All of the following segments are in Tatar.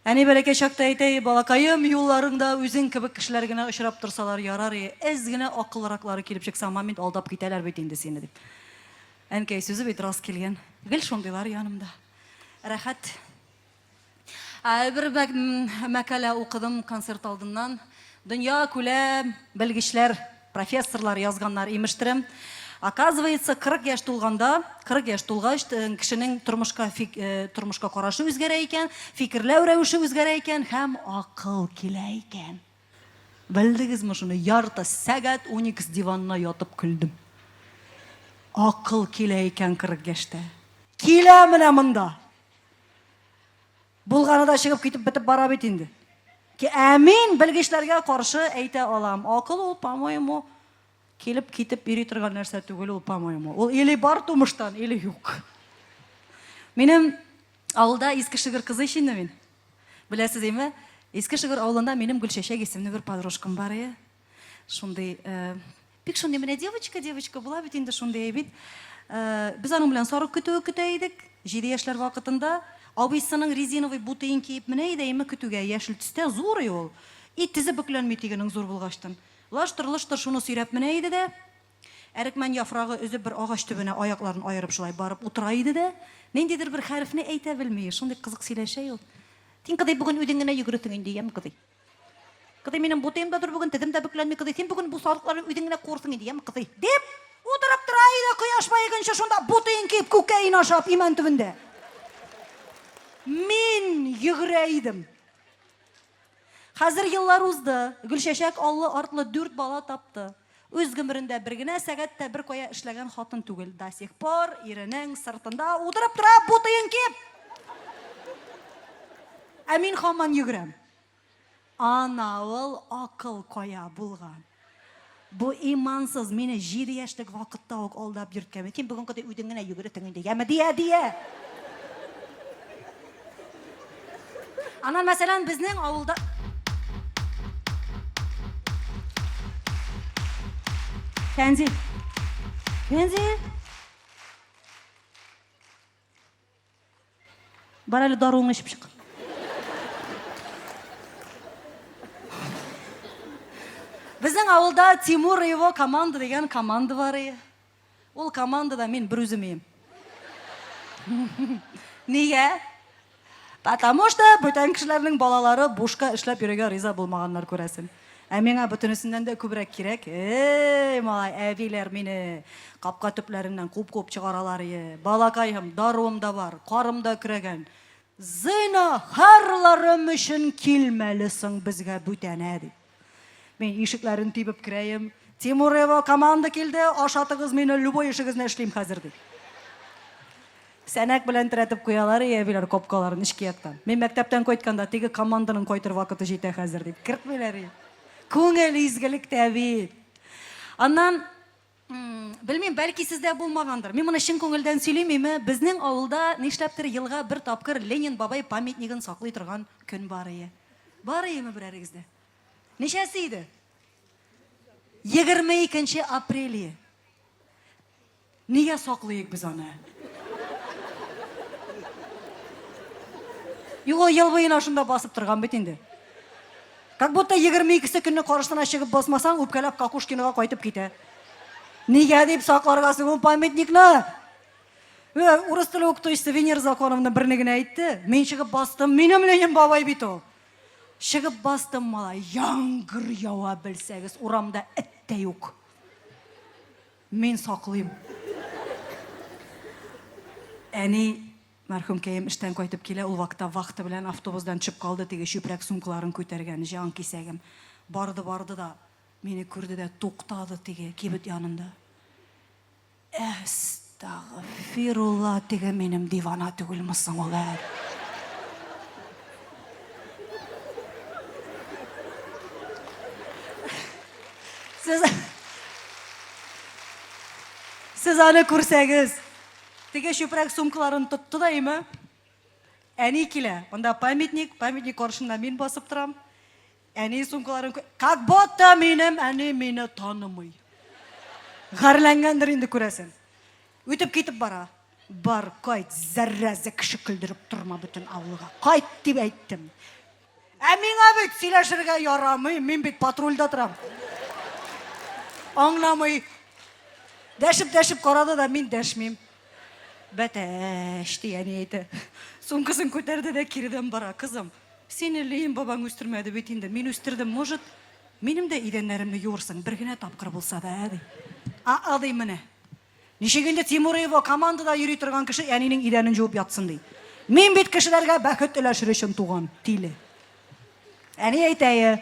Әни бәләкәй чакта әйтә, балакаем, юлларыңда үзең кебек кешеләр генә очрап торсалар ярар, әз генә акыллыраклары килеп чыкса, момент алдап китәләр бит инде сине, дип. Әнкәй сүзе бит рас килгән. Гел шундыйлар янымда. Рәхәт. Ә, бер мәкалә укыдым концерт алдыннан. Дөнья күләм белгечләр, профессорлар язганнар имештерем. Оказывается, 40 яшь тулганда, 40 яшь тулгач, кешенең тормышка, тормышка карашы үзгәрә икән, фикерләү рәвеше үзгәрә икән һәм акыл килә икән. Белдегезме шуны? Ярты сәгать Уникс диванына ятып көлдем. Акыл килә икән 40 яшьтә. Килә менә монда. Булганы да чыгып китеп бетеп бара бит инде. Ә мин белгечләргә каршы әйтә алам. Акыл ул, по-моему, килеп китеп йөри торган нәрсә түгел ул, по-моему. Ул или бар тумыштан, или юк. Минем авылда Иске Шөгер кызы ич инде мин. Беләсез име? Иске Шөгер авылында минем Гөлчәчәк исемле бер подружкам бар ие. Шундый, э, бик шундый менә девочка, девочка була бит инде шундый бит. Э, без аның белән сарык көтүе көтә идек. 7 яшьләр вакытында абыйсының резиновый бутыен киеп менә иде име көтүгә, яшел төстә, зур и ул. И тезе бөкләнми тегенең зур булгачтын. Лаштыр-лоштыр шуны сөйрәп менә иде дә, әрекмән яфрагы өзеп бер агач төбенә аякларын аерып шулай барып утыра иде дә, ниндидер бер хәрефне әйтә белми, шундый кызык сөйләшә ул. Син, кызый, бүген үзең генә йөгересең инде, яме, кызый. Кызый, минем бутыем да зур бүген, тезем дә бөкләнми, кызый, син бүген бу сарыкларны үзең генә куырсың инде, яме, кызый. Дип, утырып тора иде кояш баегынчы шунда бутыен киеп, күкәен ашап, имән төбендә. Мин йөгерә идем. Хәзер еллар узды, Гөлчәчәк аллы-артлы дүрт бала тапты. Үз гомерендә бер генә сәгать тә беркая эшләгән хатын түгел. До сих пор иренең сыртында утырып тора, бутыен киеп! Ә мин һаман йөгерәм. Ана ул акыл кая булган? Бу имансыз мине җиде яшьлек вакытта ук алдап йөрткән. Син бүген кыды үзең генә йөгерәсең инде, яме дия дия. Аннан, мәсәлән, безнең авылда Фәнзил. Фәнзил. Бар әле даруыңны эчеп чык. Безнең авылда Тимур и его команда дигән команда бар и. Ул командада мин бер үзем ием. Нигә? Потому что бүтән кешеләрнең балалары бушка эшләп йөрергә риза булмаганнар күрәсең. Ә миңа бөтенесеннән дә күбрәк кирәк. Эй, малай, әбиләр мине капка төпләреннән куып-куып чыгаралар ие. Балакаем, даруым да бар, карым да көрәгән. Зинһарларым өчен килмәле соң безгә бүтәнә, дип. Мин ишекләрен тибеп керәем. Тимурево команда килде, ашатыгыз мине, любой эшегезне эшлим хәзер, дип. Сәнәк белән терәтеп куялар и әбиләр капкаларын эчке яктан. Мин мәктәптән кайтканда теге команданың кайтыр вакыты җитә хәзер дип кертмиләр и. Күңел изгелектә бит. Аннан белмим, бәлки сездә булмагандыр. Мин моны чын күңелдән сөйлим, име, безнең авылда нишләптер елга бер тапкыр Ленин бабай памятнигын саклый торган көн бар ие. Бар иеме берәрегездә? Ничәсе иде? 22 апрель. Нигә саклыйк без аны? Юк, ул ел буена шунда басып торган бит инде. Как будто 22 көнне каршысына чыгып басмасаң, үпкәләп Кокушкинога кайтып китә. Нигә дип сакларга соң ул памятникны? Урыс теле укытучысы Венера Законовна берне генә әйтте. Мин чыгып бастым, минем Ленин бабай бит ул. Чыгып бастым, малай, яңгыр ява белсәгез, урамда эт тә юк. Мин саклыйм. Әни, мәрхүмкәем эштән кайтып килә, ул вакытта вахта белән автобусдан төшеп калды, теге чүпрәк сумкаларын күтәргән, җан кисәгем. Барды-барды да, мине күрде дә туктады теге кибет янында. Әстәгъфирулла, теге минем дивана түгелме соң ул, ә? Сез Сез аны күрсәгез, теге чүпрәк сумкаларын тотты да име? Әни килә. Монда памятник, памятник каршында мин басып торам. Әни сумкаларын как будто минем әни мине танымый. Гарьләнгәндер инде күрәсең. Үтеп китеп бара. Бар, кайт, зәррәзе кеше көлдереп торма бөтен авылга. Кайт дип әйттем. Ә миңа бит сөйләшергә ярамый, мин бит патрульдә торам. Аңламый. Дәшеп-дәшеп карады да, мин дәшмим. Бәтәч, ди әни әйтә. Сумкасын күтәрде дә киредән бара. Кызым, сине Леем бабаң үстермәде бит инде, мин үстердем, может, минем дә идәннәремне юырсың, бер генә тапкыр булса да, ә, ди. А-а, ди менә. Ничек инде Тимур и его командада йөри торган кеше әнинең идәнен җуып ятсын ди. Мин бит кешеләргә бәхет өләшер өчен туган, тиле. Әни әйтәе,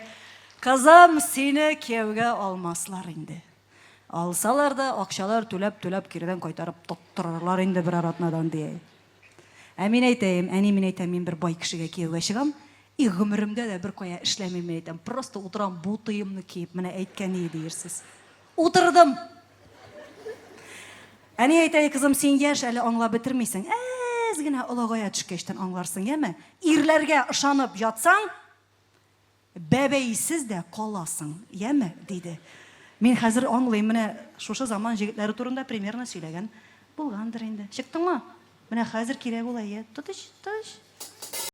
кызым, сине кияүгә алмаслар инде. Алсалар да, акчалар түләп-түләп киредән кайтарып тоттырырлар инде берәр атнадан, ди. Ә мин әйтәем, әни, мин әйтәм, мин бер бай кешегә кияүгә чыгам, и гомеремдә дә беркая эшләмим, мин әйтәм, просто утырам, бутыемны киеп, менә әйткән ие диерсез. Утырдым! Әни әйтә, кызым, син яшь, әле аңлап бетермисең. Әз генә олыгая төшкәчтән аңларсың, яме? Ирләргә ышанып ятсаң, бәбәйсез дә каласың, яме? диде. Мин хәзер аңлыйм, менә шушы заман җегетләре турында примерно сөйләгән булгандыр инде. Чыктыңмы? Менә хәзер кирәк ул, әйе. Тотыч, тотыч.